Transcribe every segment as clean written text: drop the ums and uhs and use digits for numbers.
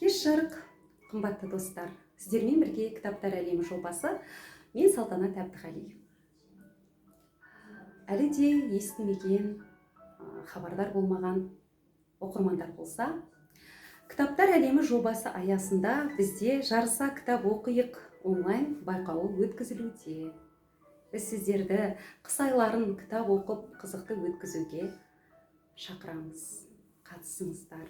Кеш жарық, қымбатты достар! Сіздермен бірге «Кітаптар әлемі» жобасы, мен Салтанат Әбдіғали. Әлі де естімеген, хабардар болмаған оқырмандар болса, «Кітаптар әлемі» жобасы аясында бізде «Жарыса кітап оқиық» онлайн байқауы өткізілуде. Біз сіздерді қыс айларын кітап оқып, қызықты өткізуге шақырамыз. Қатысыңыздар.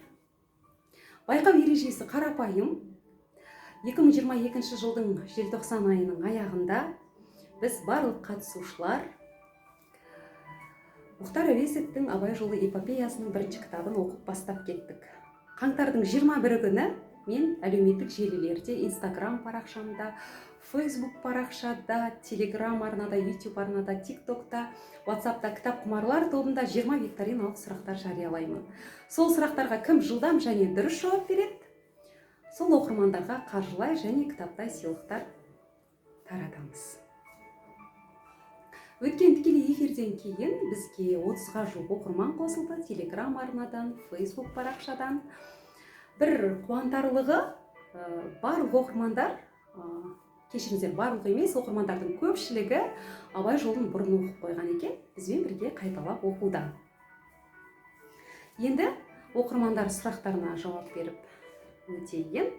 Байқау ережесі қарапайым. 2022 жылдың желтоқсан айының аяғында біз, барлық қатысушылар, Мұхтар Әуезовтің «Абай жолы» эпопеясының бірінші кітабын оқып бастап кеттік. Қаңтардың 21 күні мен әлеуметтік желілерде, Инстаграм парақшамда, Фейсбук парақшада, Телеграм арнада, Ютуб арнада, Тик Токта, Ватсапта кітап құмарлар тобында 20 викториналық сұрақтар жариялаймын. Сол сұрақтарға кім жылдам және дұрыс жауап береді, сол оқырмандарға қаржылай және кітаптай сыйлықтар таратамыз. Өткен тікелей эфирден кейін бізге 30-ға жуық оқырман қосылды Телеграм арнадан, Фейсбук парақшадан. Бір қуантарлығы, барлық оқырмандар, кешіріңіздер, барлық емес, оқырмандардың көпшілігі «Абай жолын» бұрын оқып қойған екен, бізбен бірге қайталап оқуда. Енді оқырмандар сұрақтарына жауап беріп өтейін.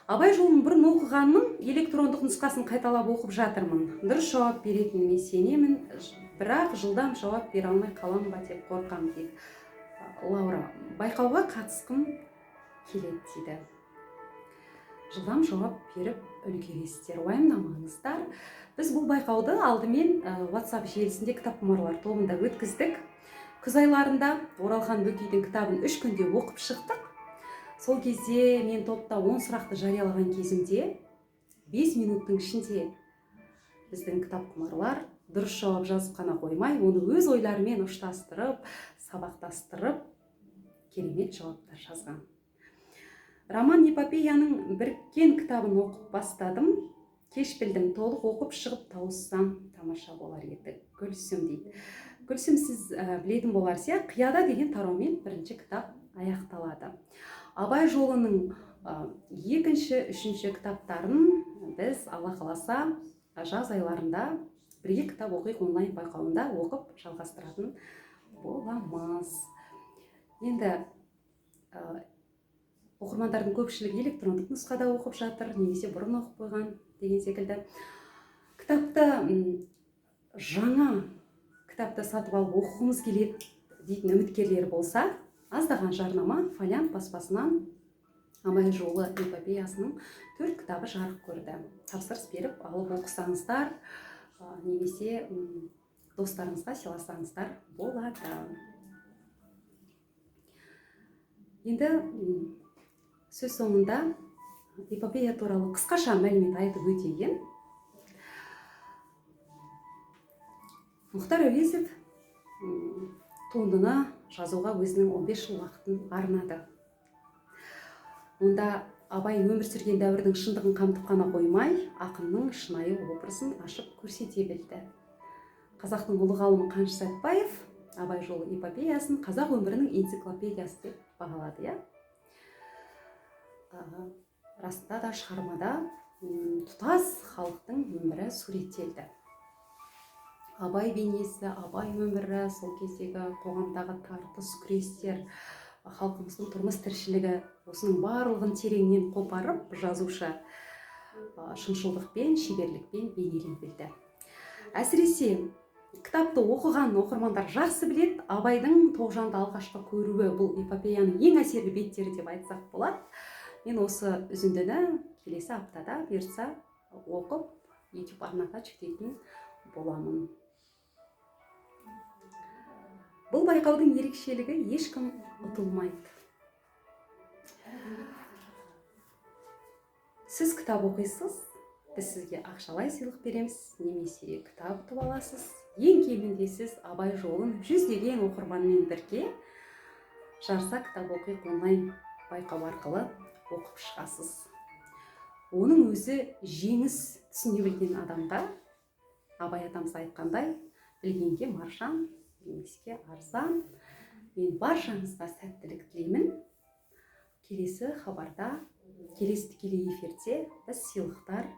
«Абай жолын бұрын оқығанмын, электрондық нұсқасын қайталап оқып жатырмын. Дұрыс жауап беретініме сенемін, бірақ жылдам жауап бере алмай қалам ба деп қорқамын», — дейді Лаура. «Байқауға қатысқым келеді», — дейді. Жылдам жауап беріп үлгересіздер, уайымдамаңыздар. Біз бұл байқауды алдымен WhatsApp желісінде кітап құмарлар тобында өткіздік. Күз айларында Оралхан Бөкейдің кітабын 3 күнде оқып шықтық. Сол кезде мен топта 10 сұрақты жариялаған кезімде 5 минуттың ішінде біздің кітап құмарлар дұрыс жауап жазып қана қоймай, оны өз ойларымен ұштастырып, сабақтастырып, керемет жауаптар жазған. «Роман эпопеяның біріккен кітабын оқып бастадым, кеш білдім. Толық оқып шығып тауыссам, тамаша болар еді. Гүлсім», — дейді. Гүлсім, сіз білетін боларсыз, иә, «Қияда» деген тараумен бірінші кітап аяқталады. «Абай жолының» екінші, үшінші кітаптарын біз, Алла қаласа, жаз айларында «Бірге кітап оқиық» онлайн байқауында оқып жалғастыратын боламыз. Енді оқырмандардың көпшілігі электрондық нұсқада оқып жатыр немесе бұрын оқып қойған деген секілді. Кітапты, жаңа кітапты сатып алып оқығымыз келеді дейтін үміткерлер болса, аздаған жарнама: «Фолиант» баспасынан «Абай жолы» эпопеясының төрт кітабы жарық көрді. Тапсырыс беріп алып оқысаңыздар немесе достарыңызға сыйласаңыздар болады. Енді сөз соңында эпопея туралы қысқаша мәлімет айтып өтейін. Мұхтар Әуезов туындыны жазуға өзінің 15 жыл уақытын арнады. Онда Абай өмір сүрген дәуірдің шындығын қамтып қана қоймай, ақынның шынайы образын ашып көрсете білді. Қазақтың ұлы ғалымы Қаныш Сәтбаев «Абай жолы» эпопеясын қазақ өмірінің энциклопедиясы деп бағалады, иә. Расында да, шығармада тұтас халықтың өмірі суреттелді. Абай бейнесі, Абай өмірі, сол кездегі қоғамдағы тартыс, күрестер, халқымыздың тұрмыс тіршілігі, осының барлығын тереңнен қопарып, жазушы шыншылдықпен, шеберлікпен бейнелей білді. Әсіресе кітапты оқыған оқырмандар жақсы біледі, Абайдың Тоғжанды алғашқы көруі бұл эпопеяның ең әсерлі беттері деп айтсақ болады. Мен осы үзіндіні келесі аптада, бұйыртса, оқып, YouTube арнаға жүктейтін боламын. Бұл байқаудың ерекшелігі: ешкім ұтылмайды. Сіз кітап оқисыз, біз сізге ақшалай сыйлық береміз немесе кітап ұтып аласыз. Ең кемінде сіз «Абай жолын» жүздеген оқырманмен бірге «Жарыса кітап оқиық» онлайн байқау арқылы оқып шығасыз. Оның өзі жеңіс. Түсіне білген адамға, Абай атамыз айтқандай, білгенге маржан, білмеске арзан. Мен баршаңызға сәттілік тілеймін. Келесі хабарда, келесі тікелей эфирде біз сыйлықтар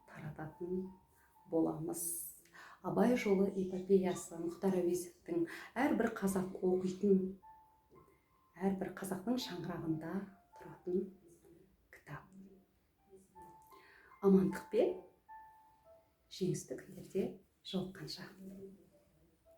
тарататын боламыз. «Абай жолы» эпопеясы, Мұхтар Әуезовтің, әрбір қазақ оқитын, әрбір қазақтың шаңырағында тұратын кітап. Амандықпен, жеңісті күндерде жолыққанша!